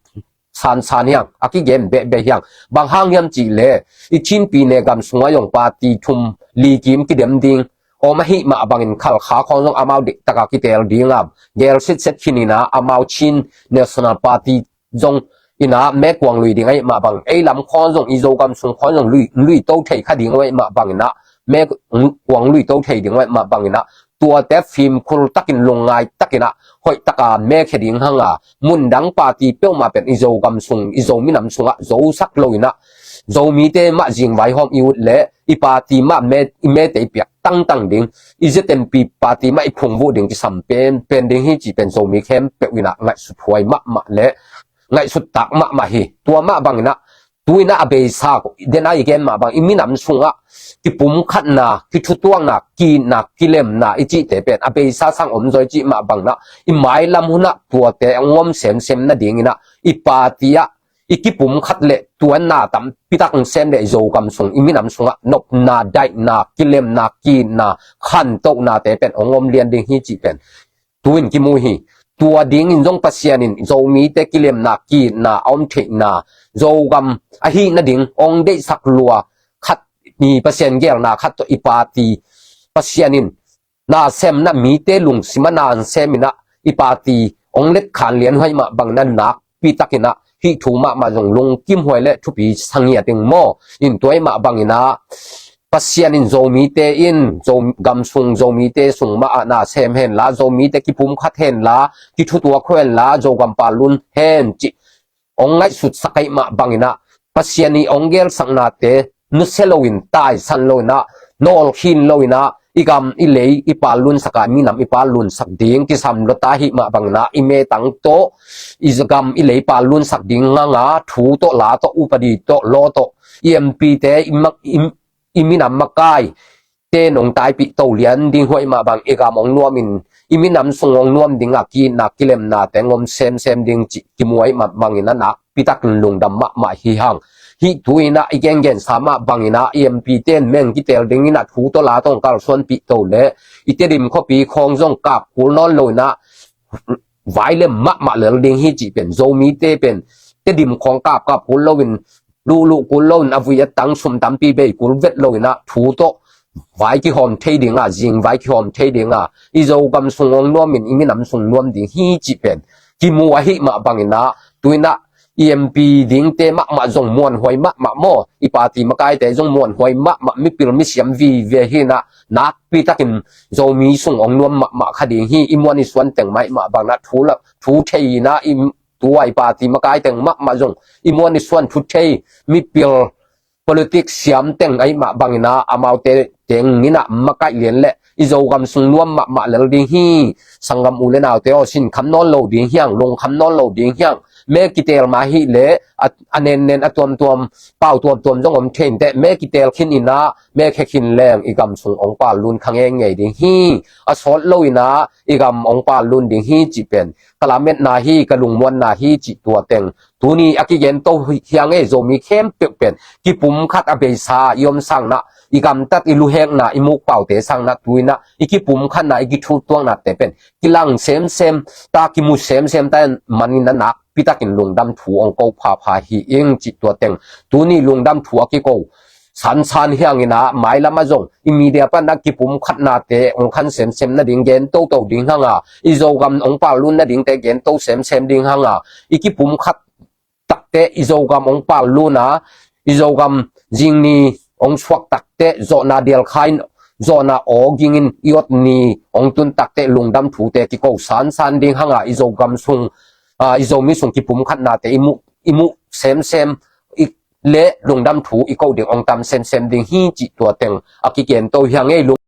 sansan hi hang, a kigen behbeh hi hang. Bang hang hiam cih leh, i Chin pyine gam sungah zong party thum li kim kidem ding om ahih mah bangin Khalkha khawng zong amau deihtak a kitel ding a, gel sitset khin in ah amau Chin National Party zong in ah me kuang lui ding ahih mah bangin, ei lam khawng zong, i Zogam sung khawng zong lui, lui to thei kha ding ahih mah bangin ah, me kuang lui to thei ding ahih mah bangin ah, tuate fimkhur takin, lungngai takin ah, hoih taka me khia ding hang a, mun dang party peuhmah pen i Zogam sung, i Zo minam sungah zosak lo in ah, Zomite mah zing vaihawm i ut leh, i party mah me, i mete i piak tangtang ding, i Z M P party mah i phungvuh ding kisam pen, pen ding hi cih pen Zomi khempeuh in ah ngaihsut huai mahmah leh ngaihsut tak mahmah hi. Tua mah bangin ah, tu-in ah a beisa, den a i gen mah bang, i minam sungah kipumkhatna, kithutuakna, ki-itna, kilemna i cihte pen a beisa sang om zaw i cih mah bangin ah, i mailam hun ah tuate hong om semsem nadingin ah, i party ah i kipumkhat leh tua na tampi tak hong sem leh, i Zogam sung, i minam sungah nopna, daihna, kilemna, ki-itna, khantohnate pen hong om lian ding hi cih pen tu-in kimu hi. Tua dingin zong Pasian in Zomite kilemna, ki-itna a om theihna, Zogam ahih nading hong deihsak lua khat, ni Pasian gelna khat tawh i party, Pasian in na semna, mite lungsim ah na sem in ah i party hong letkhan lian huai mah bangin ah, nakpi takin ah hih thu mahmah zong lungkim huai leh thupi sa ngiat ing maw. In tua ahih mah bangin ah, Pasian in Zomite in, Zo, gam sung Zomite sung mah ah na sem henla, Zomite kipumkhat henla, kithutuak henla, Zogam pallun hen cih hong ngaihsutsak ahih mah bangin ah, Pasian i hong gelsaknate nusia loin, taisan loin ah, nawlkhin loin ah, i gam i lei i pallunsak a, minam i pallunsak ding kisam lua ta ahih mah bangin ah, i me tang tawh, i gam i lei pallunsak ding hang a, thu tawh, la tawh, upadi tawh, law tawh, i M P te, i mak, i, i minam makaite in hong taipih to lian ding huai mah bang, i gam hong nuamin, i minam sung hong nuam ding a, ki-itna, kilemnate hong om semsem ding cih kimu ahih mah bangin ah, nakpi takin lungdam mahmah hi hang. Hih tu-in ah i gengensa mah bangin ah, i M P te in meng kitel dingin ah thu tawh la tawh hong kalsuanpih to leh, i Tedim khuapi khawng zong kap kul nawn loin ah, vai lem mahmah lel ding hi cih pen, Zomite pen Tedim khawng kap kap kul loin, luhluh kul loin, a vui a tang sum tampi bei kul vet loin ah, thu tawh vai kihawm thei ding a, zing vai kihawm thei ding a, i Zogam sung hong nuamin, i minam sung nuam ding hi cih pen kimu ahih mah bangin ah, tu-in ah i M P dingte mahmah zong muanhuai mahmah maw, i party makaite zong muanhuai mahmah, mipil misiam vive hi in ah, nakpi takin Zomi sung hong nuam mahmah kha ding hi. I muan i suan teng mah ahih mah bangin ah, thu la, thu thei in ah, i tuai party makai teng mahmah zong i muan i suan thu thei mipil politics siam teng ahi mah bangin ah amaute teng in ah makaih lian leh i Zogam sung nuam mahmah lel ding hi. Sanggam u le naute aw, sin kham nawn lo ding hiang, lung kham nawn lo ding hiang. Me kitel mah hi leh a, a nennen a tuamtuam, pau tuamtuam zong om thei inteh, me kitel khin in ah me khe khin leng i gam sung ong pal lun kha ngeingei ding hi. A sawt lo in ah i gam ong pal lun ding hi cih pen ka lametna hi, ka lungmuanna hi cih tua teng tuni a kigen to hi hang ei. Zomi khempeuh pen kipum khat a beisa i om sangin ah, i gamtat i luhekna, i mukpaute sangin ah tu in ah i kipum khatna, i kithultuaknate pen kilang semsem ta, kimu semsem ta manin ah nakpi takin lungdam thu ong ko phapha hi ing cih tua teng tuni lungdam thu a kiko sansan hi hangin ah, mailam ah zong i media pan ah kipum khatnate ong khan semsem nading gen toto ding hang a, i Zogam ong pal lun nadingte gen to semsem ding hang a, i kipum khat takte i Zogam ong pal lun a, i Zogam zingni ong suak takte zawhna dial kha in, zawhna aw ging in i ot ni ong tun takte lungdam thute kiko sansan ding hang a, i Zogam sung, a, i Zomi sung kipum khatnate i muh, i muh semsem i le lungdam thu i ko ding ong tam semsem ding hi cih tua teng a kigen to hi hang ei. Lung